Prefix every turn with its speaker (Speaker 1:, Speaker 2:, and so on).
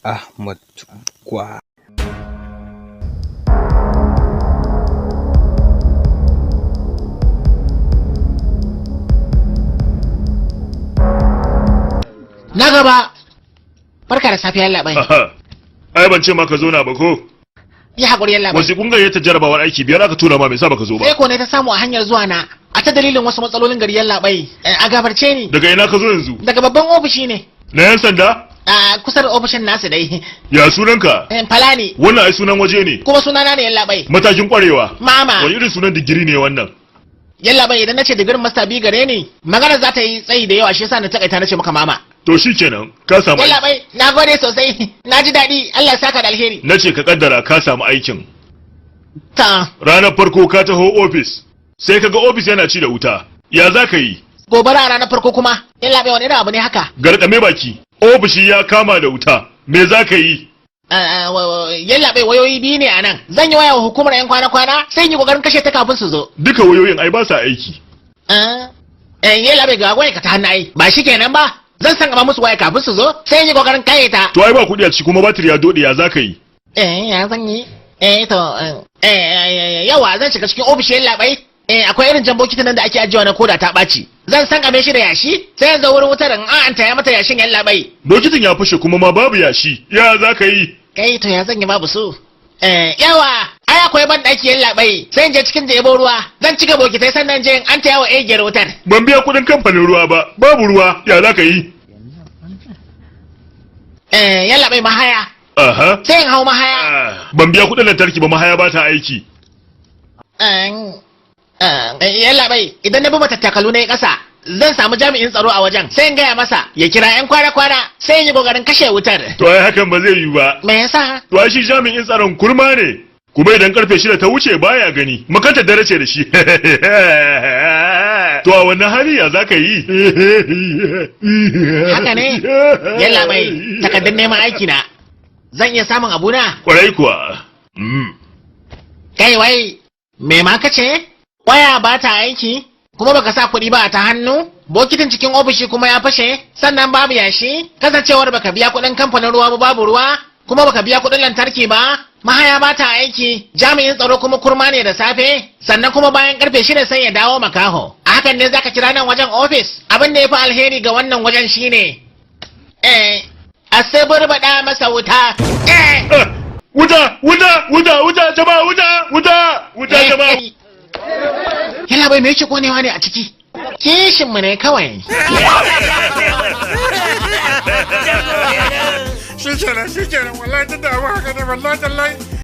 Speaker 1: Ahmad Gwa.
Speaker 2: Na gaba. Barka da safiya, labai.
Speaker 3: Aha. Ai ban ce ma ka zo na ba ko?
Speaker 2: Yi haƙuri, yalla bai.
Speaker 3: Wasiƙun gayyatar jarabawar aiki biyar aka tura ma, me yasa baka zo ba?
Speaker 2: Sai ko ne ta samu a hanyar zuwa na. A ta dalilin wasu matsalolin gari, yalla bai. A gafarce ni.
Speaker 3: Daga ina ka zo yanzu?
Speaker 2: Daga babban ofishi ne.
Speaker 3: Na yan sanda?
Speaker 2: A kusa da ofishin nasu dai.
Speaker 3: Ya sunanka?
Speaker 2: Falani.
Speaker 3: Wannan ai sunan waje ne.
Speaker 2: Kuma sunana ne, yalla bai.
Speaker 3: Matakin kwarewa.
Speaker 2: Mama.
Speaker 3: Wani irin sunan digiri ne wannan?
Speaker 2: Yalla bai, idan nace digirin master bi gare ni, magana za ta yi tsayi da yawa, shi yasa na takaita nace maka mama.
Speaker 3: To shikenan, ka samu
Speaker 2: Yalla
Speaker 3: aiki.
Speaker 2: bai, na gode sosai. Na ji daɗi. Allah ya saka da alheri.
Speaker 3: Na ce ka kaddara ka samu aikin.
Speaker 2: Ta.
Speaker 3: Ranar farko ka taho ofis, sai ka ga ofis yana ci da wuta. Ya za ka yi?
Speaker 2: Gobara a ranar farko kuma. Yalla bai, wani irin abu ne haka?
Speaker 3: Garkame baki. Ofishi ya kama da wuta. Me za ka yi?
Speaker 2: Yalla bai, wayoyi biyu ne a nan. Zan yi waya wa hukumar yan kwana-kwana, sai in yi kokarin kashe ta kafin su zo.
Speaker 3: Duka wayoyin ai ba sa aiki.
Speaker 2: Yalla bai, ga waya ka ta hannu ai. Ba shi kenan ba. Zan san gaba musu waya kafin su zo, sai in yi kokarin kaye ta.
Speaker 3: To ai ba kuɗi a ciki kuma batir ya dode, ya za ka yi?
Speaker 2: Ya zan yi? To yawa, zan shiga cikin ofishin yalla bai. Akwai irin jan bokitin nan da ake ajiyewa na koda ta ɓaci. Zan san game shi da yashi, sai yanzu wurin wutar in an taya mata yashin, yalla bai.
Speaker 3: Bokitin ya fashe kuma ma babu yashi. Ya za ka yi?
Speaker 2: Kai, to ya zan yi babu su? Yawa, ai akwai ban ɗaki, yalla bai. Sai in je cikin jebo ruwa, zan cika bokitai sannan je in an taya wa egiyar wutar.
Speaker 3: Ban biya kuɗin kamfanin ruwa ba, babu ruwa, ya za ka yi?
Speaker 2: Yalla bai, mahaya.
Speaker 3: Aha.
Speaker 2: Sai in hau mahaya.
Speaker 3: Ah, ban biya kuɗin lantarki ba, mahaya ba ta aiki.
Speaker 2: Yalla bai, idan na bi matattakalu na yi ƙasa, zan samu jami'in tsaro a wajen, sai in gaya masa ya kira 'yan kwana-kwana, sai in yi ƙoƙarin kashe wutar.
Speaker 3: To ai hakan ba zai yiwu ba.
Speaker 2: Me yasa?
Speaker 3: To ai shi jami'in tsaron kurma ne. Kuma idan karfe 6 ta wuce baya gani, makantar dare ce da shi. To a wannan hali ya za ka yi?
Speaker 2: Haka ne? Yalla bai, takardun neman aiki na. Zan iya samun abuna?
Speaker 3: Kwarai kuwa.
Speaker 2: Kai wai, me ma ka ce? Waya ba ta aiki, kuma baka sa kuɗi ba ta hannu? Bokitin cikin ofishi kuma ya fashe, sannan babu yashi, kasancewar baka biya kuɗin kamfanin ruwa ba, babu ruwa, kuma baka biya kuɗin lantarki ba, mahaya ba ta aiki, jami'in tsaro kuma kurma ne da safe, sannan kuma bayan karfe 6 sai ya dawo makaho. A hakan ne zaka kira nan wajen ofis? Abin da ya fi alheri ga wannan wajen shine, a suburbuɗa masa wuta.
Speaker 3: Ah, wuta, wuta, wuta, wuta, jama'a, wuta, wuta, wuta, jama'a.
Speaker 2: Yalla bai, me yake konewa ne a ciki? Kishinmu ne kawai.
Speaker 4: Shi kenan, shi kenan, wallahi tunda abu haka ne, wallahi tallahi.